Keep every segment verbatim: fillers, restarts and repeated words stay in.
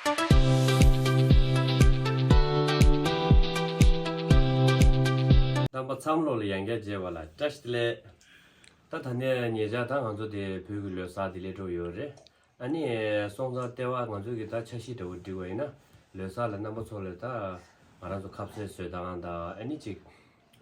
རྣམ་པ་ཚང་མ་ལོག་ལ་ཡང་བསྐྱར་མཇལ་བ་ལ་བཀྲ་ཤིས་བདེ་ལེགས། ད་ད་ནས་ཉེ་ཆར་ད་ང་ཚོ་དེ་བོད་ཀྱི་ལོ་གསར་དེ་སླེབས་འགྲོ་ཡོད་རེད། ཨ་ནི་སོང་ཙང་ལྟེ་བ་ང་ཚོ་གི་ད་འཆར་གཞི་འདྲ་བོ་བསྒྲིགས་པ་ཡིན་ན། ལོ་གསར་ལ་རྣམ་པ་ཚོ་ལ་ད་ང་རང་ཚོ་ཁ་ཟས་བཟོས་སྟངས་དང་། ཨ་ནི་ཅིག་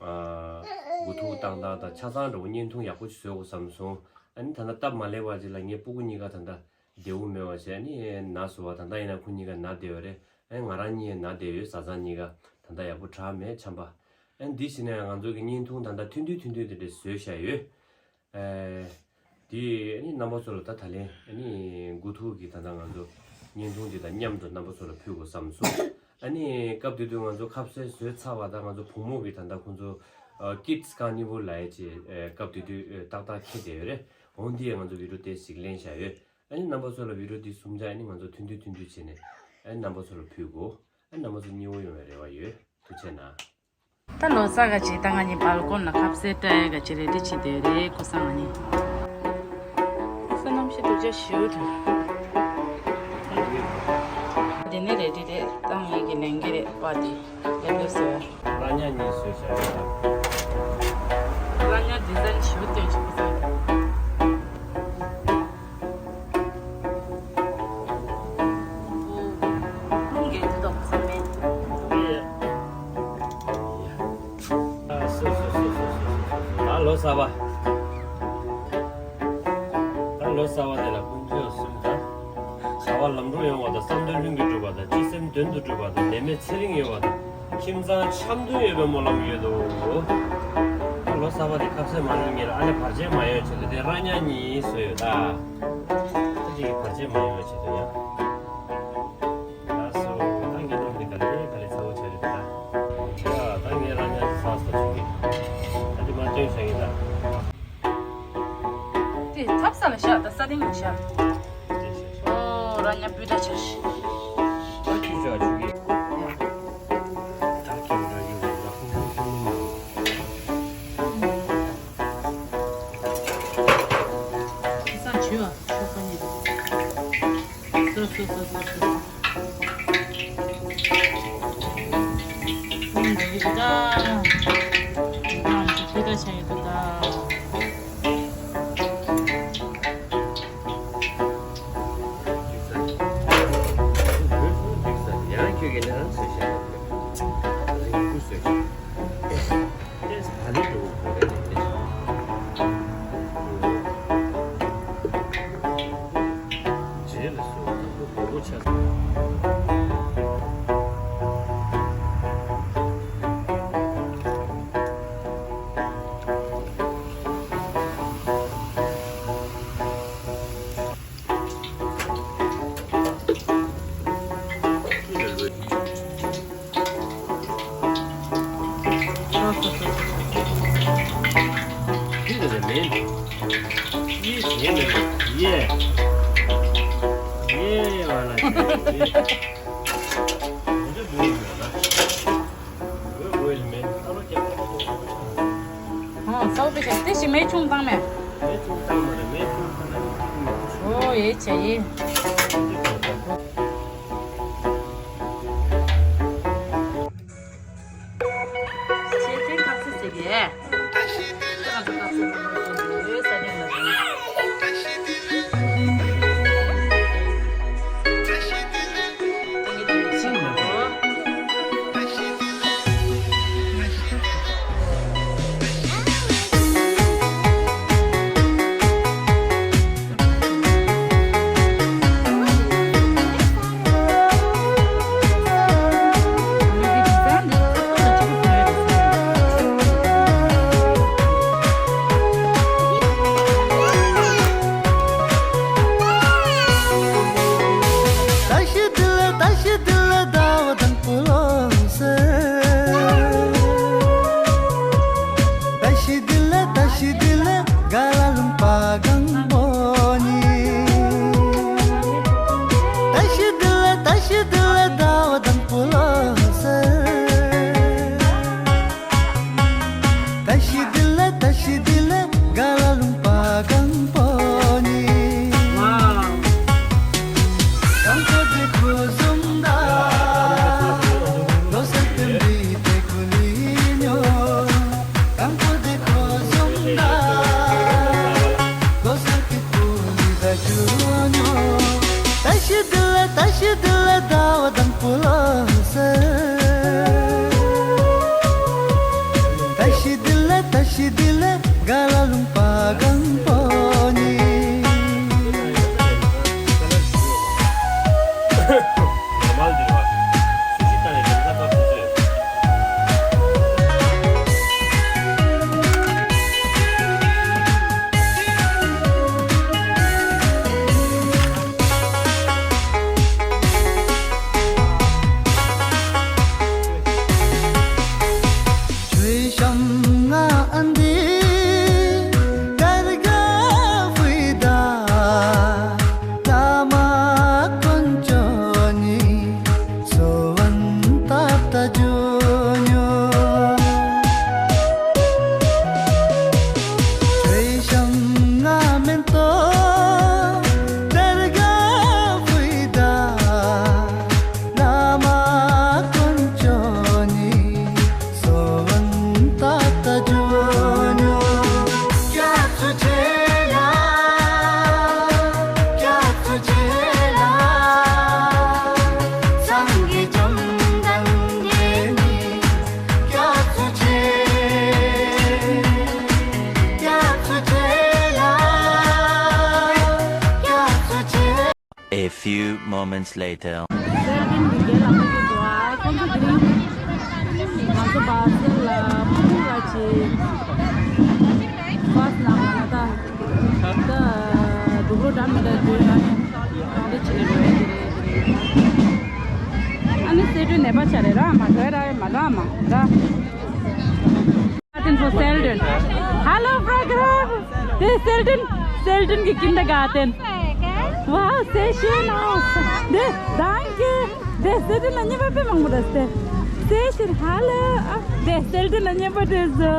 ཨ་དགུ་ཐུག་བཏང་སྟངས་དང་ཆ་ཚང་འདྲ་བོ་བརྙན་ཐུང་ཡག་པོ་ཅིག་བཟོ་དགོས་བསམ་སོང་། ཨ་ནི་ད་ལྟ་སྟབས་མ་ལེགས་པ་ཅིག་ལ་ངའི་སྤུ་གུ་གཉིས་ཀ་ད་ལྟ་བདེ་བོ་མེད་པ་བྱས། ཨ་ནི་ན་སོང་བ། ད་ལྟ་ཡིན་ན་ཁོ་གཉིས་ཀ་ན་བསྡད་ཡོད་རེད། ཨ་ནི་ང་རང་གཉིས་ན་བསྡད་ཡོད། བཟའ་ཚང་གཉིས་ཀ་ད་ལྟ་ཡག་པོ་དྲག་མེད། ཆམ་པ། ཨ་ནི་འདི་བྱས་ནས་ང་ཚོ་གི་བརྙན་ཐུང་ད་ལྟ་ཐུང་ཐུང་ཐུང་ཐུང་དེ་འདྲ་བཟོས་བཞག་ཡོད། ཨེ། དེ་ཨ་ནི་རྣམ་པ་ཚོ་ལ་ད་ད་ལན་ཨ་ནི་དགུ་ཐུག་གི་ད་ལྟ་ང་ཚོ་བརྙན་ཐུང་འདི་དང་མཉམ་དུ་རྣམ་པ་ཚོ་ལ་ཕུལ་དགོས་བསམ་སོང་། ཨ་ནི་སྐབས་དེ་དུས་ང་ཚོ་ཁ་ཟས་བཟོས་ཚར་བ་དང་། ང་ཚོ་བུ་མོ་གི་ད་ལྟ་ཁོང་ཚོ་ཨ་Kids Carnival ལབ་ཡས་ཅིག་ཨེ་སྐབས་དེ་དུས་ཨེ་ཏག་ཏག་འཁེལ་བསྡད་ཡོད་རེད། འོ་འདི་ཡང་ང་ཚོ་བི་ཌིའོ་ཏོག་ཙམ་ཞིག་ལེན་བཞག་ཡོད། ཨ་ནི་རྣམ་པ་ཚོ་ལ་བི་ཌིའོ་འདི་གསུམ་ཆ་ཨ་ནི་ང་ཚོ་ཐུང་ཐུང་ཐུང་ཐུང་བྱས་ནས་ཨ་ནི་རྣམ་པ་ཚོ་ལ་ཕུལ་དགོས། ཨ་ནི་རྣམ་པ་ཚོ་མཉེས་པོ་ཡོང་བའི་རེ་བ་ཡོད། ཐུགས་རྗེ་གནང་། ད་ལོ་གསར་ག་ཅིག་ད་ང་གཉིས་སྦལ་ཀོན་ལ་ཁ་ཟས་སྤྲད་ཡས་ག་ཅིག་རེ་ཌི་བྱེད་དེ་རེད། ཁོ་སང་ང་གཉིས། ཁོ་སང་གནམ་གཤིས་སྡུག་ཅག་ཞེ་པོ་འདུག་དེ་ནས་རེ་ཌི་རེད། ད་ངེད་ཀྱི་ལས་འགན་རེད་པ། དེ་ལེབ་ལེབ་བཟོས། ར་ཉག་གཉིས་བཟོས་བཞག་ཡོད་ད། ར་ཉག་ཌི་ཛའིན་ཞེ་པོ་སྟོན་བྱེད་ཀྱི་ཟེར། རླུང་གིས་འདི་དག་ཚང་མས། ཨ་སོ་སོ་སོ། ད་ལོ་གསར་པ། ད་ལོ་གསར་པ་དེ་ལ་ཀུན་སྤྱོད་གསུམ་དང་། བྱ་བ་ལམ་འགྲོ་ཡོང་བ་དང་། བསམ་དོན་ལྷུན་གྱིས་འགྲུབ་པ་དང་། སྤྱི་སེམས་དོན་དུ་འགྲུབ་པ་དང་། ནད་མེད་ཚེ་རིང་ཡོང་བ་དང་། ཁྱིམ་ཚང་འཆམ་མཐུན་ཡོད་པའི་སྨོན་ལམ་ཡོད་དོ། ད་ལོ་གསར་པ་དེ་ཁ་ཟས་མ་ཉོ་མཁན་ལ་ཨ་ལས་བར་ཆད་མ་ཡོང་ཆེད་དུ་དེ་ར་ཉག་གཉིས་བཟོས་ཡོད་ད། ད་ཅིག་བར་ཆད་མ་ཡོང་བའི་ཆེད་དུ་ཡང་། ལགས་སོ། ད་ངའི་སློབ་གྲྭའི་ག་ལེ་ག་ལེ་ཚ་བོ་ཆགས་རེད་ད། ཡ་ད་ངའི་ར་ཉག་ཚ་ས་ཆུ་གི། ད་འདི་མ་སྟོན་བྱ་ཡིན་ད། དེ་ཐབ་ས་ལ་བཞག་ད་ས་སྟེང་ལ་བཞག་ཨོ་ར་ཉག་སྤུས་དག་ཆགས་ཤིག་ད་ཁྱོད་ཅག་ཆུ་གི། ད་ཁྱོད་ཅག་ཡོད་རེད་ད། ཁོང་ཁོང་ཁོང་ཁོང་། ཁ་སང་བྱོས་ཨ། ཆོག་པ་ཉིད། སོ་སོ་སོ་སོ་སོ། ཁོང་འགྲོ་གི་འདུག་ད། ཁོང་ཚོ་ཕུ་ད་ཆ་ཡི་འདུག་ད། ཡང་ཁྱོད་ཀྱིས་ནི་རང་བཟོས་བཞག་ཡོད་པས། རང་གིས་བཟོས་བཞག་ཏེས་ད་ལི་འགྲོ་གོ་རེ་ལེ་ལེ། རྗེས་ལ་སོ་དང་པོ་མགོ་བོ་ཆ། This is the main. This is the main. Yeah. Yeah, yeah. ཨོ་སོག་པི་ཤ་དེ་ཞིག་མེ་ཆུང་བཏང་མེ། མེ་ཆུང་བཏང་མ་རེད། མེ་ཆུང་བཏང་ན་ཡིན་ཆུང་། ཨོ་ཡེ་ཆ་ཡེ། ཆེ་ཆེ་ཁ་ཚི་ཟེར་གི། ཁ་ཚི་ཁ་ཚི་ཁ་ཚི་ས་དེ་ན་དེ། ཟླ་བ་དང་པོ་ལོ་ཟེར། ད་ཤི་དི་ལེ་ད་ཤི་དི་ལེ་ག་ལ་ལུང་པ་གང་པོ་ཉིད། A few moments later. སེལ་ཏིན་གྱི་རྒན་ལགས་ཁོང་ཚོ་དེ་རིང་ང་ཚོ་བཱ་སེལ་ལ་ཕུ་ཐུང་ལ་ཅིག་བཱས་ནང་ལ་ད་ད་དུག་ལོག་འདྲ་མི་འདྲ་བརྗོད་ཡ་གང་འདྲ་བྱེད་ནས་འགྲོ་ཡ་དེ་རེད། དེ་རེད། ཨ་ནི་སེ་འབྲུ་ནད་པ་ཆ་རེད་ར་མ་འགྲོ་ཡ་ར་མ་འགྲོ་མ་ར། Kindergarten for Selden. Hallo, Frau Graf. Der ist Selden, Selden Kindergarten. Wow, sehr schön aus. Der, danke. Der Selden, na, niemand will machen das, der. Sehr schön, hallo. Ah, der Selden, na, niemand ist so.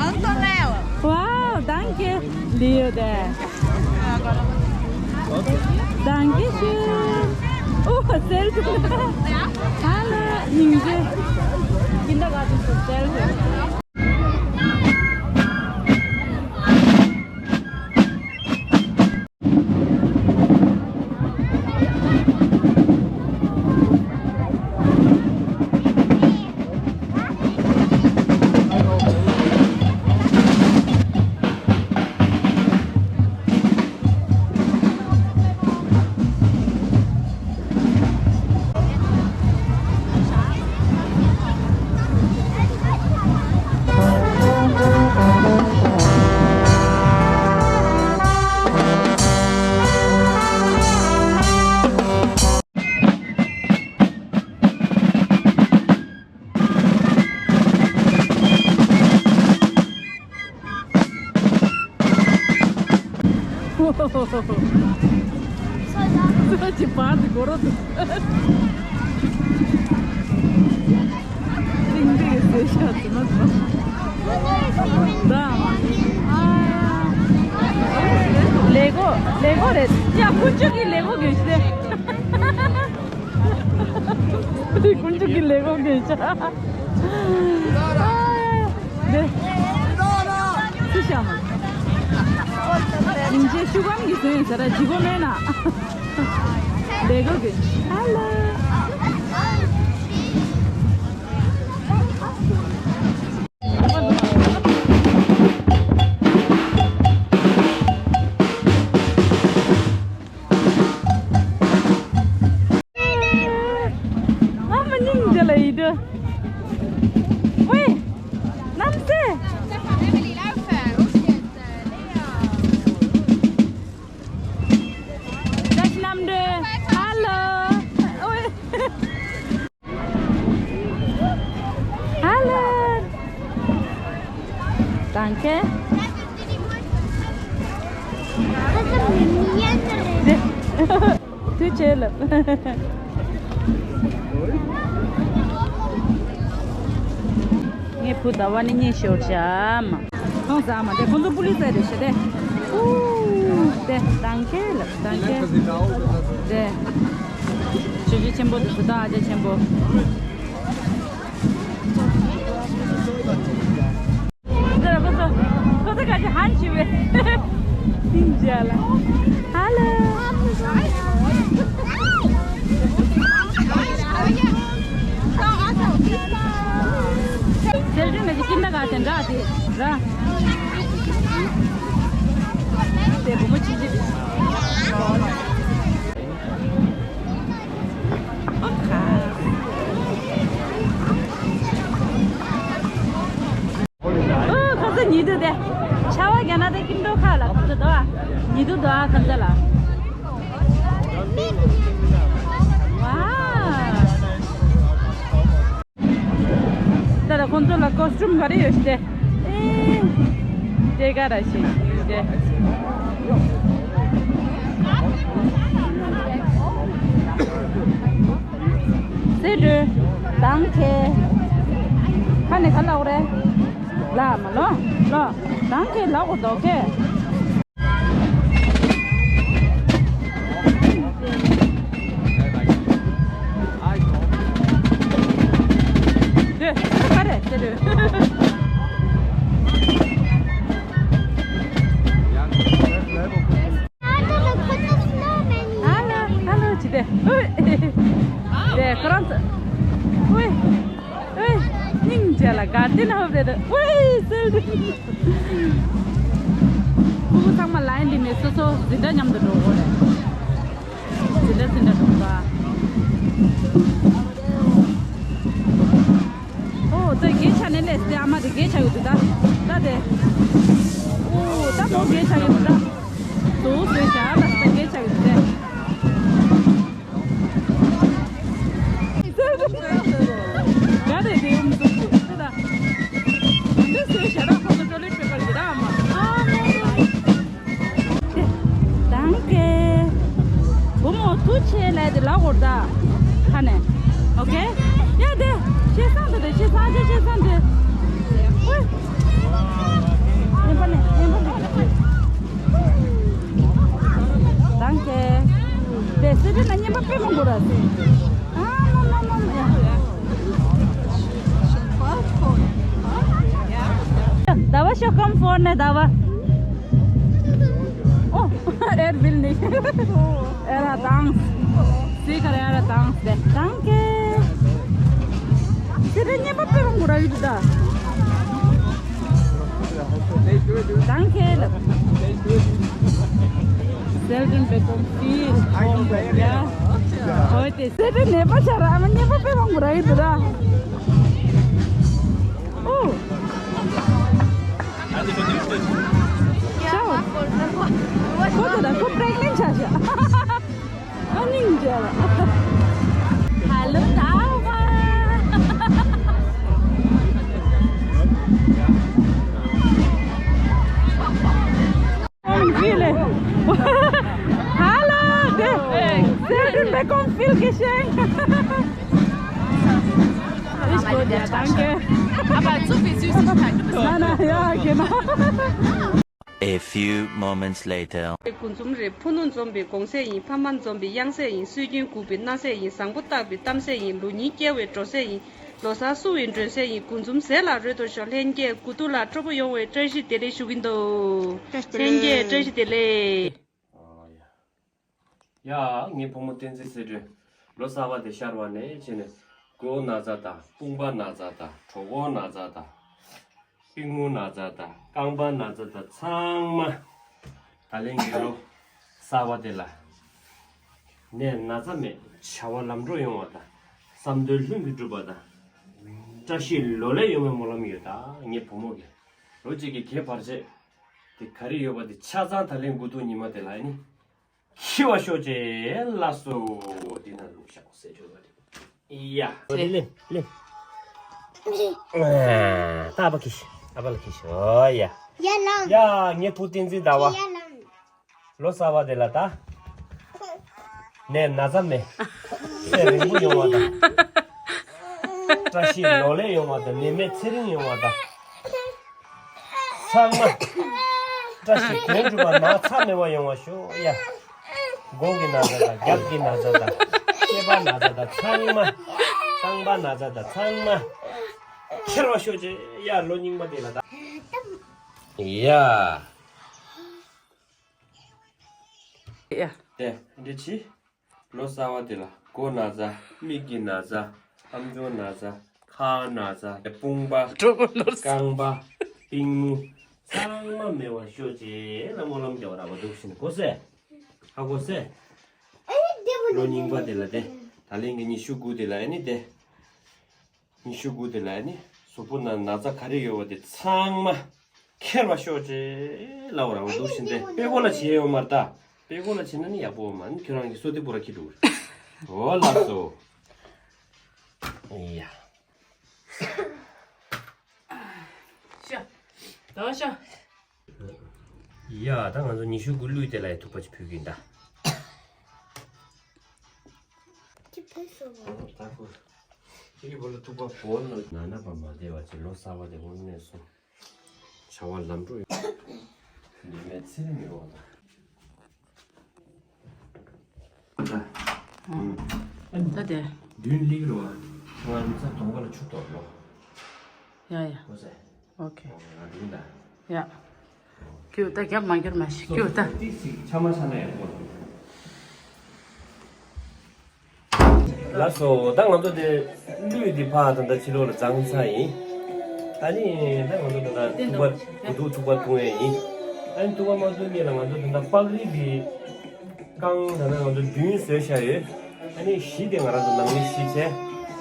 Antonio. Wow, danke. Leo, der. Dankeschön. Oh, selten. Hallo, Ninja. Kindergarten für selten. ཅི་བར་དུ་གོ་རོ་འདུག་ཏིང་ཏིང་ཟེར་ཤག་ཙི་མ་ཙི་མ། ད་ལེ་གོ་ལེ་གོ་རེད། ཡ་ཁུ་ཆུ་གི་ལེ་གོ་གི་ཤི་རེད། དེ་ཀུན་སྤྱོད་ཀྱི་ལས་ཁུངས་དེ་ཆ། དེ། སུ་ཤ་མ། ཉིན་བྱེད་ཤུ་གམ་གྱི་བཟོས་ཡིན་ཟེར་ར་ཇི་གོ་མེད་ན། ལས་ཁུངས་ཀྱི། ཧ་ལོ། ཨ་མ་སྙིང་རྗེ་ལ་ཡིད་དུ། ཝེ། རྣམ་སྲས། བཀྲ་ཤིས་རྣམ་གྲོལ། ཧ་ལོ། ཝེ། Hallo. Danke. དུས་ཆེ་ལབ། ངའི་བུ་ཟླ་བ་ནི་གཉིད་ཤོར་བྱ་མ། ཁོང་ཟ་མ་དེ་ཁོང་ཚོ་པུ་ལི་ས་རེད་ཤ་དེ། ཨུ། དེ་Danke་ལབ་Danke། དེ། ཆུ་ཆུ་ཆེན་པོ་དེ་ཚོ་ད་ཨ་ཅག་ཆེན་པོ། འདི་ཁོ་ཚོ་ཁོ་ཚོ་ག་ཅི་ཧན་ཞུ་བས། ཏིང་ཇ་ལ། Hallo. ར། དེ་བུ་མོ་ཆུང་ཆུང་དེ། ཨོ་ཁ། ཨོ་ཁ་ས་ཉི་དུ་དེ། ཆ་བ་རྒྱ་ན་དེ་ཀིན་ཏོ་ཁ་ལ་ཁ་ས་དོ། ཉི་དུ་དོ་ཨ་ཁ་ས་ལ། ཝའོ། ད་ལྟ་ཁོང་ཚོ་ལ་ཀོ་སི་ཊུམ་ག་རེ་ཡོད་ཤི་དེ། ཨེ། དེ་ག་ར་ཤི་དེ། སེ་འབྲུ། དང་ཁེ། ཁ་ནས་ག་ལ་འོ་རེ། ལ་མ་ལོ། ལོ། དང་ཁེ་ལ་འོ་དོ་ཁེ། Hello, hello, ཅི་དེ། དེ་ཁོ་རང་ཚོ། ཨོའི། ཨོའི། སྙིང་རྗེ་ལ་ག་དེ་ན་ཧོབ་རེད། ཨོའི་སིལ་དུ། ཕྲུ་གུ་ཚང་མ་ལའིན་འདི་ནས་སོ་སོ་འཛིན་གྲྭ་མཉམ་དུ་འགྲོ་དགོས་རེད། འཛིན་གྲྭ་འཛིན་གྲྭ་འགྲོ་དགོས། ཨོ་ད་དགེ་བྱ་ནས་ལས་སྟེ་ཨ་མ་དེ་དགེ་བྱ་ཡོད་དུ་ད། ད་དེ། ཨོ་ད་མོ་དགེ་བྱ་ཡོད་དུ་ད། དུ་དེ་བྱ་ད་ད་དགེ་བྱ་ཡོད་དུ་དེ། ག་རེ་དེ་ཡོང་འདུག་ད། འདི་སུའི་ཞལ་ལག་ཁོང་ཚོ་ཀྲོ་ལེ་ཊི་པེ་པར་གྱི་ར་མ། ཨ་མ་མ། དང་གེ། བུ་མོ་ཐུགས་ཆེ་ལས་དེ་ལ་འོར་ད། ཁ་ནས། ཨོ་ཁེ། ཡ་དེ། ཤེས་སང་དེ་དེ་ཤེས་སང་ཅེ་ཤེས་སང་དེ། ཨོ། ཉན་པ་ནས་ཉན་པ་ནས། དང་གེ། དེ་སེ་རི་ན་ཉན་པ་དཔེ་མང་པོ་ར་སི། ཨ་མ་མ་མ་མ་ཡ། ཟླ་བ་ཤོག་ཀམ་ཕོན་ནས་ཟླ་བ། ཨོ། ཨེར་བིལ་ནི། ཨེ་ར་དང་། སི་ཁ་རེ་ཨེ་ར་དང་སི་དེ་དང་གེ། སི་རེ་ཉན་པ་དཔེ་རང་གོ་ར་ཡོད་ད། དང་གེ་ལ། སེལ་ཏན་པེ་ཀོང་སི། ཧོ་དེ་སེ་རེ་ནེ་པ་ཆ་ར་མ་ཉན་པ་དཔེ་རང་གོ་ར་ཡོད་ད། ཨོ། ཁོ་ད་ཁོ་པྲེག་ནེན་ཆ་ཤག་ཨ་ནིང་འཇལ། ཧ་ལོ་ད་བ། ཧ་ལོ་དེ། སེ་ཏུན་པེ་ཀོང་ཕིལ་གི་ཤེང་། Ich wurde ja, danke. Aber zu viel Süßigkeit. Du bist nein, nein, ja, genau. A few moments later. དེ་དགུ་འཛོམས་རེད། ཕུ་ནུ་འཛོམས་པའི་དགོང་ཟས་ཡིན། ཕ་མ་འཛོམས་པའི་གཡང་ཟས་ཡིན། སྲོལ་རྒྱུན་འགུགས་པའི་མནའ་ཟས་ཡིན། བཟང་པོ་བརྟག་པའི་གཏམ་ཟས་ཡིན། ལོ་ཉིས་བསྐྱལ་བའི་འགྲོ་ཟས་ཡིན། ལོ་གསར་བསུ་བའི་མགྲོན་ཟས་ཡིན། དགུ་འཛོམས་ཟས་ལ་རོལ་དུ་ཤོག་ལྷན་རྒྱས་དགུ་ཐུག་ལ་སྤྲོ་པོ་ཡོང་བའི་བཀྲ་ཤིས་བདེ་ལེགས་ཞུ་གིན་འདུག་ལྷན་རྒྱས་བཀྲ་ཤིས་བདེ་ལེགས། ཨ་ཡ། ཡ། ངའི་བུ་མོ་བསྟན་འཛིན་ཚེ་སྒྲོན། ལོ་གསར་པ་དེ་ཤར་བ་ནས་བྱས་ནས་མགོ་ན་ཚ་དང་དཔུང་པ་ན་ཚ་དང་གྲོད་ཁོག་ན་ཚ་དང་། པུས་མོ་ན་ཚ་དང་རྐང་པ་ན་ཚ་དང་ཚང་མ། ད་ལན་གྱི་ལོ་གསར་པ་དེ་ལ། ནད་ན་ཚ་མེད་བྱ་བ་ལམ་འགྲོ་ཡོང་བ་དང་། བསམ་དོན་ལྷུན་གྱིས་འགྲུབ་པ་དང་། བཀྲ་ཤིས་ལོ་ལེགས་ཡོང་བའི་སྨོན་ལམ་ཡོད་ད་ངའི་བུ་མོ་གི། ལོ་གཅིག་གི་གེ་བར་ཆད་དེ་ག་རེ་ཡོད་པ་དེ་ཆ་ཚང་ད་ལན་དགུ་ཐུག་ཉི་མ་དེ་ལ་ཨ་ནི། འཆི་བ་ཤོག་ཅེས་ལ་སོ། འདི་ན་ལུག་ཤག་སེ་ཆོས་པ་རེད། ཡ། ལེ་ལེ་ལེ། ཨ། ད་ཨ་ཕ་ཁྱི་ཤི། ཨ་ཕ་ལ་ཁྱི་ཤི། ཨོ་ཡ། ཡ་ལང་། ཡ་ངའི་བུ་བསྟན་འཛིན་ཟླ་བ། ཡ་ལང་། ལོ་གསར་པ་དེ་ལ་ད། ནད་ན་ཚ་མེད། ཚེ་རིང་པོ་ཡོང་བ་དང་། བཀྲ་ཤིས་ལོ་ལེགས་ཡོང་བ་དང་། ནད་མེད་ཚེ་རིང་ཡོང་བ་དང་། ཚང་མ་བཀྲ་ཤིས་དོན་འགྲུབ་པ་ན་ཚ་མེད་པ་ཡོང་བ་ཤོག་ཡ། མགོ་གི་ན་ཚ་དང་རྒྱབ་ཀྱི་ན་ཚ་དང་སྐེད་པ་ན་ཚ་དང་ཚང་མ། རྐང་པ་ན་ཚ་དང་ཚང་མ། ཁྱེར་བ་ཤོག་ཅེས་ཡ་ལོ་རྙིང་པ་དེ་ལ་ད། ཡ། ཡ། དེ་འདྲ་ཅི། ལོ་གསར་པ་དེ་ལ་མགོ་ན་ཚ། མིག་གི་ན་ཚ། ཨམ་ཅོག་ན་ཚ། ཁ་ན་ཚ། དཔུང་པ། གྲོད་ཁོག་ན་ཚ། རྐང་པ། པིང་མོ་ཚང་མ་མེད་པར་ཤོག་ཅེས་ལ་སྨོན་ལམ་རྒྱག་པ་རག་པ་འདུག་ཟེར་ནས་གོ་སོང་། ཧ་གོ་སོང་། ལོ་རྙིང་པ་དེ་ལ་དེ། ད་ལན་གྱི་ཉི་ཤུ་དགུ་དེ་ལ་ཨ་ནི་དེ། ཉི་ཤུ་དགུ་དེ་ལ་ཨ་ནི་གཟུགས་པོ་ནང་ན་ཚ་ག་རེ་ཡོད་པ་དེ་ཚང་མ་ཁྱེར་བ་ཤོག་ཅེས་ལབ་པ་རག་པ་འདུག་ཟེར་ནས་དེ། དཔེ་ཀོ་ལ་བྱེད་ཡོད་མ་རེད་ད། དཔེ་ཀོ་ལ་བྱེད་ན་ནི་ཡག་པོ་མ་ནི་ཁྱོད་རང་གི་སོ་དེ་པུ་ར་ཁྱི་འགྲོ་གི་རེད། འོ་ལགས་སོ། ཡ། ཤ། ད་ཤ། ཡ། ད་ང་ཚོ་ཉི་ཤུ་དགུ་གླུད་དེ་ལ་ཡ་ཐུག་པ་ཅིག་ཕུལ་གྱིན་ད། ཅི་ཕུལ་སོང་བ། ད་ཁོ། ཁྱེད་ཀྱི་བུ་ལ་ཐུག་པ་བོར་ནོ། ན་ན་པ་མ་བདེ་བ་ཅིག་ལོ་གསར་བ་དེ་དངོས་གནས་སོང་། བྱ་བ་ལམ་འགྲོ་ཡོད། འདི་མེད་ཚེ་རིང་ཡོད་པ་དང་། ད་དེ། མདུན་སླེབས་རོགས། ང་རུ་ཚ་གདོང་པ་ལ་ཆུ་གཏོར་རོགས། ཡ་ཡ། ཨོ་ཟེ། ཨོ་ཁེ། ང་འདུག་ད། ཡ། ཀྱུ་ད་རྒྱབ་མ་འགྱུར་མ་ཤི་ཀྱུ་ད། ཏིག་ཙིག་ཆ་མ་ཆ་ན་ཡང་གོ། ལགས་སོ། ད་ང་ཚོ་དེ་གླུད་དེ་ཕར་ད་ལྟ་ཕྱི་ལོགས་ལ་བརྫངས་ཚར་ཡིན། ད་ནི་ད་ང་ཚོ་ད་ལྟ་ཐུག་པ་དགུ་ཐུག་ཐུག་པ་འཐུང་ཡས་ཡིན། ད་ནི་ཐུག་པ་མ་འཐུང་སྔོན་ལ་ང་ཚོ་ད་ལྟ་པགས་རིལ་དེ་རྐང་ད་ལྟ་ང་ཚོ་བདུན་བཟོས་བཞག་ཡོད། ད་ནི་བཞི་དེ་ང་རང་ཚོ་ནང་མི་བཞི་བྱས།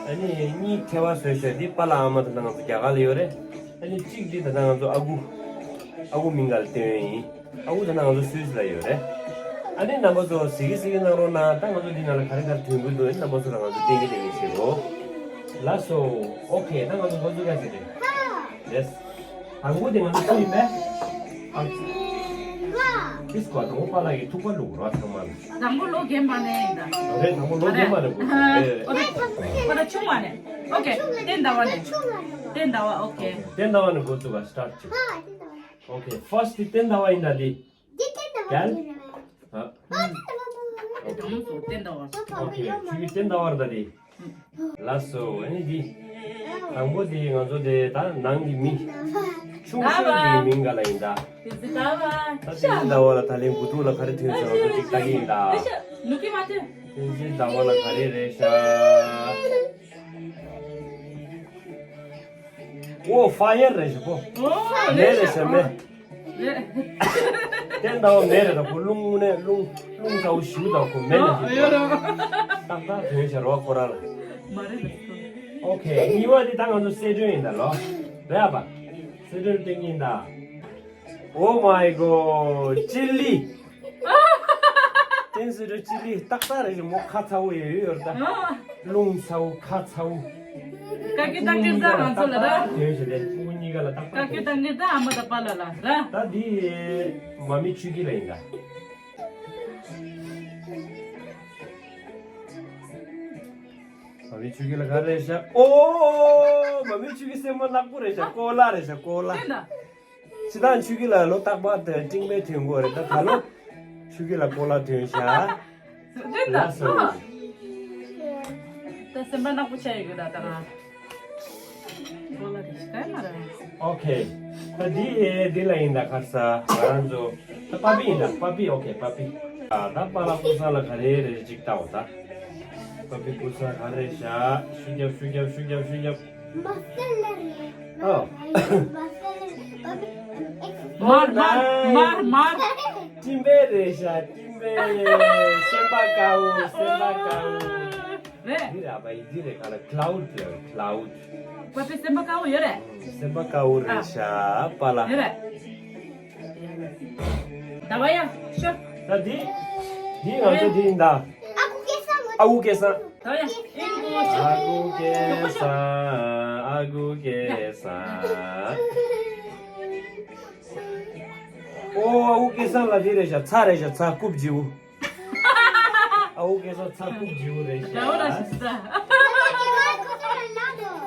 ད་ནི་གཉིས་ཁེ་བ་བཟོས་བཞག་དེ་པཱ་ལགས་ཨ་མ་ད་ལྟ་ང་ཚོ་རྒྱ་གར་ལ་ཡོད་རེད། ད་ནི་གཅིག་དེ་ད་ལྟ་ང་ཚོ་ཨ་ཁུ། ཨ་ཁུ་མིང་ག་ལ་བསྟན་ཡོད་ཡིན། ཨ་ཁུ་ད་ལྟ་ང་ཚོ་སུད་སི་ལ་ཡོད་རེད། ཨ་ནི་རྣམ་པ་ཚོ་གཟིགས་གཟིགས་གནང་རོགས་གནང་། ད་ང་ཚོ་འདི་ནང་ལ་ག་རེ་ག་རེ་ཐོན་གྱི་འདུག་རྣམ་པ་ཚོ་ལ་ང་ཚོ་བསྟན་གྱི་བསྟན་གྱི་བྱེད་རོགས། ལགས་སོ། ཨོ་ཁེ། ད་ང་ཚོ་འགོ་འཛུགས་ཡ་ཟེར་ཏེ། ཡེས། དང་པོ་དེ་ང་ཚོ་སུ་ཡིན་པས། ཨ། ཏིས་ཀོ་དང་པོ་པཱ་ལགས་ཀྱིས་ཐུག་པ་བླུགས་རོགས་ཚང་མ་ལ། དང་པོ་ལོ་རྒན་པ་ནས་ཡིན་ད། རེད། དང་པོ་ལོ་རྒན་པ་ནས་འགོ་འཛུགས་རེད། ཨོ་ད་ཆུང་བ་ནས། ཨོ་ཁེ། བསྟན་ཟླ་བ་ནས། བསྟན་ཟླ་བ། ཨོ་ཁེ། བསྟན་ཟླ་བ་ནས་འགོ་འཛུགས་པ་སི་ཊར་ཊི་བྱེད། ཨོ་ཁེ། ཕར་སི་ཊི་བསྟན་ཟླ་བ་ཡིན་ད་དེ། འདི་བསྟན་ཟླ་བ་རྒྱལ། ཡིན་རེད། ཨ། ཨོ་ཁེ། ཁྱོད་ཀྱི་བསྟན་ཟླ་བ་རེད་ད་དེ། ལགས་སོ། ཨ་ནི་འདི། དང་པོ་དེ་ང་ཚོ་དེ་ད་ནང་གི་མི། ཆུང་ཤོས་དེ་མིང་ག་ལ་ཡིན་ད། བསྟན་ཟླ་བ། ད་བསྟན་ཟླ་བ་ལ་ད་ལན་དགུ་ཐུག་ལ་ག་རེ་ཐོན་ཟེར་ང་ཚོ་ཅིག་ལྟ་གི་ཡིན་ད། ནུ་གི་མ་ཐོན། བསྟན་ཟླ་བ་ལ་ག་རེ་རེད་ཤག་ཨོ་ཕ་ཡར་རེད་ཤག་པོ། ཨོ་མེ་རེད་ཤག་མེ། རེད། བསྟན་ཟླ་བ་མེ་རེད་ད་ཁོ། རླུང་ནས་རླུང་རླུང་ཚ་བོ་ཞིག་ད་ཁོ་མེ་ནས་ཨོ་ཡོད་རེད། ཏག་ཏག་ཐོན་ཤག་རོ་ཁོ་རང་ལ། མ་རེད་ལ། ཨོ་ཁེ། གཉིས་པ་དེ་ད་ང་ཚོ་གསལ་སྒྲོན་ཡིན་ད་ལོ། རེད་ཨ་པ། གསལ་སྒྲོན་སྟོན་གྱི་ཡིན་ད། Oh my god། ཅི་ལི། བསྟན་ཟེར་རོ་ཅི་ལི་ཏག་ཏག་རེད་ཤག་མོ་ཁ་ཚ་བོ་ཡོད་ཡོད་རེད་ད། རླུང་ཚ་བོ་ཁ་ཚ་བོ། ཀ་ཀི་ཏག་ཏག་ད་ང་ཚོ་ལ་ད། དེ་ཡོད་ཤག་དེ་སྤུ་གུ་གཉིས་ཀ་ལ་ཏག་ཏག་ཀ་ཀི་ཏག་ཏག་ད་ཨ་མ་ད་པཱ་ལགས་ལ་ར། ད་འདི་མ་མི་ཆོས་སྐྱིད་ལ་ཡིན་ད། མ་མི་ཆོས་སྐྱིད་ལ་ག་རེ་རེད་ཤག་ཨོ། མ་མི་ཆོས་སྐྱིད་སེམས་པ་ནག་པོ་རེད་ཤག་ཀོ་ལ་རེད་ཤག་ཀོ་ལ། དེ་ད། སྤྱིར་བཏང་ཆོས་སྐྱིད་ལ་ལོ་རྟག་པར་དེ་སྤྲིང་པའི་དུས་འགོ་རེད་ད། ད་ལོ་ཆོས་སྐྱིད་ལ་ཀོ་ལ་ཐོན་ཤག་དེ་ད། ལགས་སོ། ད་སེམས་པ་ནག་པོ་ཆགས་ཡོད་གི་ད་ད་ང་། ཀོ་ལ་དེ་ཤི་ཀ་ཡ་མ་རེད། ཨོ་ཁེ། ད་འདི་འདི་ལ་ཡིན་ད་ཁར་ས་ང་རང་ཚོ། ད་པ་པི་ཡིན་ད་པ་པི། ཨོ་ཁེ་པ་པི། ད་པཱ་ལགས་སྐུ་སྲང་ལ་ག་རེ་རེད་ཅིག་ལྟ་འོ་ད། པ་པི་སྐུ་སྲང་ག་རེ་ཤག་ཤུ་རྒྱབ་ཤུ་རྒྱབ་ཤུ་རྒྱབ་ཤུ་རྒྱབ། མ་ཧྥེ་ལ་རེད། ཨོ། མ་ཧྥེ་ལ་རེད། པ་པི། མར་མར་མར་མར། སྤྲིན་པའི་རེད་ཤག་སྤྲིན་པའི། སེམས་པ་དཀར་པོ་སེམས་པ་དཀར་པོ། རེད། འདི་རེད་ཨ་ཕ་ཡི་འདི་རེད་ག་ལ་ཀླའུ་ཌི་ལ་ཀླའུ་ཌི། པ་པི་སེམས་པ་དཀར་པོ་ཡོད་རེད། སེམས་པ་དཀར་པོ་རེད་ཤག་པཱ་ལགས། ཡོད་རེད། ཟླ་བ་ཡ། ཤོ། ད་འདི། འདི་ང་ཚོ་འདི་ཡིན་ད། ཨ་ཁུ་སྐལ་བཟང་། ཨ་ཁུ་སྐལ་བཟང་། ཟླ་བ་ཡ། ཨིན་གོ་ཤོ། ཨ་ཁུ་སྐལ་བཟང་། ཨ་ཁུ་སྐལ་བཟང་། ཨོ་ཨ་ཁུ་སྐལ་བཟང་ལ་འདི་རེད་ཤག་ཚྭ་རེད་ཤག་ཚྭ་རྐུབ་བྱིའུ། ཨ་ཁུ་སྐལ་བཟང་ཚྭ་རྐུབ་བྱིའུ་རེད་ཤག་ཟླ་བ་ལ་ཤི་ས།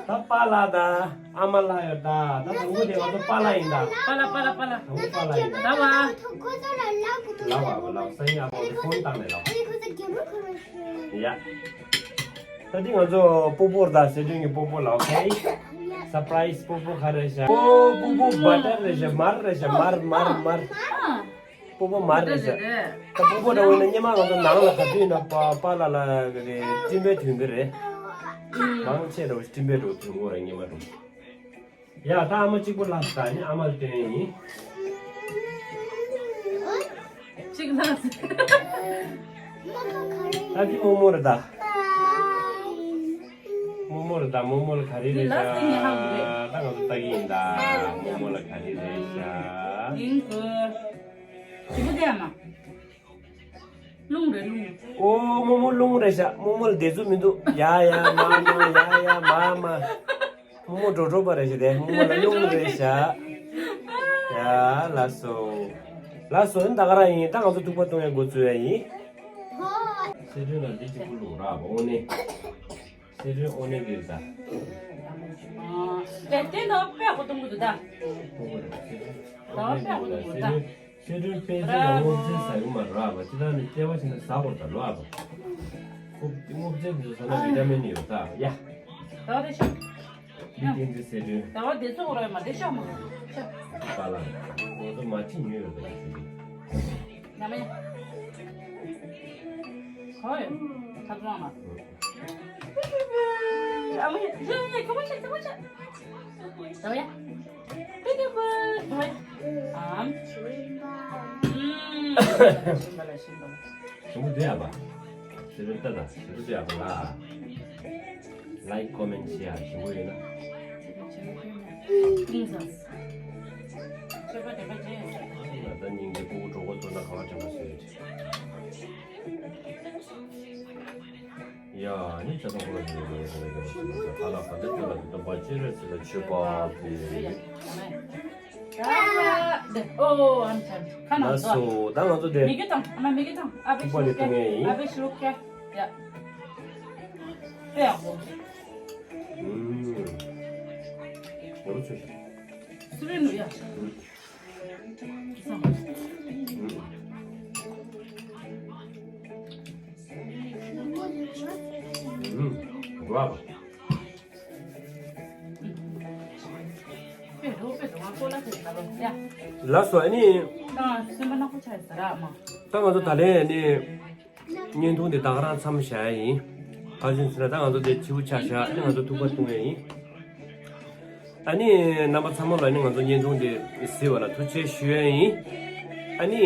ད་པཱ་ལགས་ད་ཨ་མ་ལགས་ཡོད་ད། ད་དང་པོ་དེ་ང་ཚོ་པཱ་ལགས་ཡིན་ད། པཱ་ལགས་པཱ་ལགས་པཱ་ལགས། དང་པོ་པཱ་ལགས་ཡིན་ད། ལགས་པ། ལགས་པ་ལགས་པ། སང་ཉིན་ཨ་ཕ་ཕོན་བཏང་ནས་ལགས། ཡ། ད་འདི་ང་ཚོ་སྤོ་བོ་རེད་ད། གསལ་སྒྲོན་གྱི་སྤོ་བོ་ལགས། ཨོ་ཁེ། སར་པ་རའི་སི་སྤོ་བོ་ག་རེ་ཤག་ཨོ་སྤོ་བོ་བ་ཊར་རེད་ཤག་མར་རེད་ཤག་མར་མར་མར། སྤོ་བོ་མར་རེད་ཤག་ད་སྤོ་བོ་འདྲ་བོ་ཡིན་ན་སྔོན་མ་ང་ཚོ་ནང་ལ་ག་དུས་ཡིན་ན་པཱ་པཱ་ལགས་ལ་ག་རེ་སྤྲིན་པའི་དུས་འདི་རེད། མང་ཆེ་འདྲ་བོ་སྤྲིན་པའི་འདྲ་བོ་དུས་འགོ་རེད་སྔོན་མ་འདྲ་བོ། ཡ་ད་ཨ་མ་གཅིག་པོ་ལ་ད་ནི་ཨ་མ་ལ་སྟོན་ཡིན། གཅིག་ལ། ད་འདི་རྨོ་མོ་རེད་ད། རྨོ་མོ་རེད་ད། རྨོ་མོ་ལ་ག་རེ་རེད་ཤག་ད་ང་ཚོ་ལྟ་གི་ཡིན་ད། རྨོ་མོ་ལ་ག་རེ་རེད་ཤག་ཡིན་དགོས། ཞིམ་པོ་དེ་ཨ་མ། རླུང་རེད་རླུང་། ཨོ་རྨོ་མོ་རླུང་རེད་ཤག་རྨོ་མོ་ལ་བདེ་ཚུལ་མི་འདུག་ཡ་ཡ་མ་མ་ཡ་ཡ་མ་མ། རྨོ་མོ་འགྲོ་འགྲོ་པ་རེད་ཤག་དེ་རྨོ་མོ་ལ་རླུང་རེད་ཤག་ཡ་ལགས་སོ། ལགས་སོ་ད་ག་རང་ཡིན། ད་ང་ཚོ་ཐུག་པ་གཏོང་ཡ་འགོ་བཙུགས་ཡ་ཡིན། སེ་དྲུན་ལ་འདི་གཅིག་པུ་བླུགས་ར་བ་འོ་ནི། སེ་དྲུན་འོ་ནི་གིར་ད། ཨ། དེ་དེ་ནོ་པེ་གོ་ཏུང་གུ་དུ་ད། ཨོ་རེད་སེ་དྲུན། ད་པེ་གོ་ཏུང་གུ་ད། སེ་དྲུན་དཔེ་ཆ་ལ་སྔོ་ཚལ་ཟ་གི་མ་རེད་པ། ཅི་ད་ནི་ལྟེ་བ་ཕྱིན་ན་ཟ་དགོས་ད་ལོ་ཨ་པ། སྔོ་ཚལ་འདི་ཚོ་ཟ་ན་བི་ཏ་མིན་ཡོད་ད་ཡ། ད་དེ་ཤོག་འདི་ཏིང་འཛིན་སེ་དྲུན། ད་བ་དེ་ཚོ་རོལ་མ་དེ་ཤོག་མ་ཤོག་ད་ལ་ང་ཚོ་མ་ཅི་ཉོས་ཡོད་ད་ཡ་ཤོག་ན་མེ། ཧོ་ཡོད་ཐབ་ཚང་ལ། ཨ་མ་ཡ་ཡ་ཡ་ཁྱོད་མ་ཆེ་ཁྱོད་མ་ཆེ། ད་བ་ཡ། Beautiful. ཨམ། ཞིམ་པ་ལ་ཞིམ་པ་ལ། ཞིམ་པོ་འདི་ཡག་པ། ཞིམ་པོ་ལྟ་དང་ཞིམ་པོ་འདི་ཡག་པ་ལ། Like comment share ཞིམ་པོ་ཡོད་ན། ཨིན་སོང་། ཆོས་པ་དེ་པ་ཅན་ཡོད་ས། ད་ལྟ་སྙིང་རྗེ་ཕྲུ་གུ་གྲོགས་པོ་ཚོ་ན་ག་བ་དྲན་པ་བཟོས་ཡོད། ཡ་ནི་ཆ་ཚང་ཁོ་ར་ནི་ཡོད་ཡོད་ཟེར་ལ་ཡོད་ཟེར་ལ་ད་ལ་ག་འདྲ་ཁྱོད་ལ་འདི་སྟོན་པ་ཅི་རེད་ཟེར་ལ་ཆོས་པ་དེ། ཨོ་ཨམ་ཆམ་ཁ་ན་སོ་ད་ང་ཚོ་དེ་མི་གི་དང་ཨ་མ་མི་གི་དང་ཨ་བེ་ཐུག་པ་ནི་ཤུ་ཀེ་བཏུང་ཡས་ཡིན། ཨ་བེ་ཤུ་ཀེ་ཡ་དེ་ཡག་པོ། ཨུམ། ཡོད་ཆོས། སུ་རེད་ནུ་ཡ། ཨུམ། ལགས་སོ་ཨ་ནི། ད་ང་ཚོ་ད་ལན་ཨ་ནི། བརྙན་ཐུང་འདི་ད་ག་རང་མཚམས་བཞག་ཡ་ཡིན། ག་རེ་ཟེར་ན་ད་ང་ཚོ་འདི་ཕྱི་པོ་ཆ་བཞག་ཨ་ནི་ང་ཚོ་ཐུག་པ་གཏོང་ཡ་ཡིན། ཨ་ནི་རྣམ་པ་ཚང་མ་ལ་ཨ་ནི་ང་ཚོ་བརྙན་ཐུང་འདི་གཟིགས་པ་ལ་ཐུགས་རྗེ་ཆེ་ཞུ་ཡ་ཡིན། ཨ་ནི་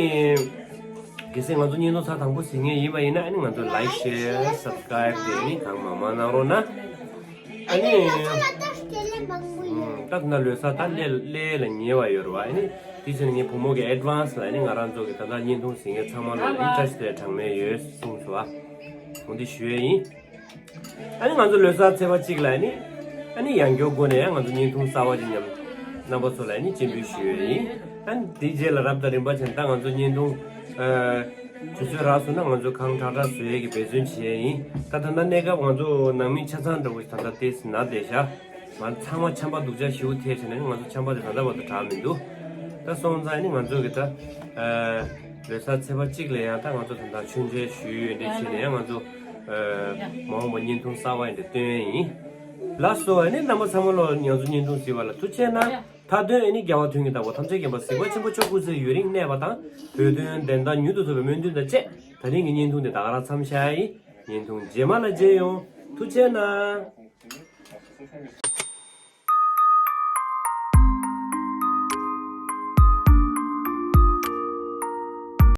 གལ་སྲིད་ང་ཚོ་བརྙན་ཐུང་ཚར་དང་པོ་གཟིགས་མཁན་ཡིན་པ་ཡིན་ན་ཨ་ནི་ང་ཚོ་like share subscribe དེ་ཨ་ནི་གང་མང་མང་གནང་རོགས་གནང་། ཨ་ནི། ད་ན་ལོ་གསར་ད་སླེ་སླེ་ལ་ཉེ་བ་ཡོད་རེད་བ། ཨ་ནི་དེ་བྱས་ནས་ངའི་བུ་མོ་གི་advance ལ་ཨ་ནི་ང་རང་ཚོ་གི་ད་ལྟ་བརྙན་ཐུང་གཟིགས་མཁན་ཚང་མ་ལ་ཨ་ནི་བཀྲ་ཤིས་བདེ་ལེགས་གྲངས་མེད་ཡོད་གསུངས་སོང་བ། འོ་འདི་ཞུ་ཡས་ཡིན། ཨ་ནི་ང་ཚོ་ལོ་གསར་ཚེས་པ་གཅིག་ལ་ཨ་ནི་ཨ་ནི་ཡང་བསྐྱར་སྒོ་ནས་ཡང་ང་ཚོ་བརྙན་ཐུང་གསར་བ་ཅིག་མཉམ་རྣམ་པ་ཚོ་ལ་ཨ་ནི་སྤྱན་འབུལ་ཞུ་ཡས་ཡིན། ཨ་ནི་དེའི་རྗེས་ལ་རབ་དང་རིམ་པ་བྱས་ནས་ད་ང་ཚོ་བརྙན་ཐུང་དུས་ཚོད་རག་སོང་ན་ང་ཚོ་གང་དྲག་དྲག་བཟོ་ཡས་ཀྱི་འབད་བརྩོན་བྱེད་ཡས་ཡིན། ད་ད་ལྟ་གནས་སྐབས་ང་ཚོ་ནང་མི་ཆ་ཚང་འདྲ་བོ་ཞིག་ད་ལྟ་ཏོག་ཙམ་ན་བསྡད་ཤག་ང་ཚང་མ་ཆམ་པ་སྡུག་ཅག་ཞེ་པོ་ཐེབས་བྱས་ནས་ང་ཚོ་ཆམ་པ་དེ་ད་ལྟ་བར་དུ་དྲག་མི་འདུག་ད་སོང་ཙང་ནི་ང་ཚོ་གི་ད་ལོ་གསར་ཚེས་པ་གཅིག་ལ་ཡང་ད་ང་ཚོ་ད་ལྟ་མཆོད་མཇལ་ཞུས་ཡོད་འདྲ་བྱས་ནས་ཡང་ང་ཚོ་མ་འོངས་པ་བརྙན་ཐུང་གསར་བ་ཡིན་འདྲ་སྟོན་ཡིན། ལགས་སོ་ཨ་ནི་རྣམ་པ་ཚང་མ་ལོ་ང་ཚོ་བརྙན་ཐུང་གཟིགས་པ་ལ་ཐུགས་རྗེ་གནང་། མཐའ་དོན་ཨ་ནི་རྒྱལ་བ་དོན་གྱི་བདག་པོ་ཐམས་ཅད་མཁྱེན་པ་གཟིགས་པ་ཆེན་པོ་མཆོག་སྐུ་ཚེ་ཡུན་རིང་གནས་པ་དང་བོད་དོན་བདེན་མཐའ་མྱུར་དུ་ཐོབ་པའི་སྨོན་འདུན་དང་བཅས་ད་རིང་གི་བརྙན་ཐུང་འདི་ད་ག་རང་མཚམས་བཞག་ཡིན། བརྙན་ཐུང་རྗེས་མ་ལ་མཇལ་ཡོང་། ཐུགས་རྗེ་གནང་།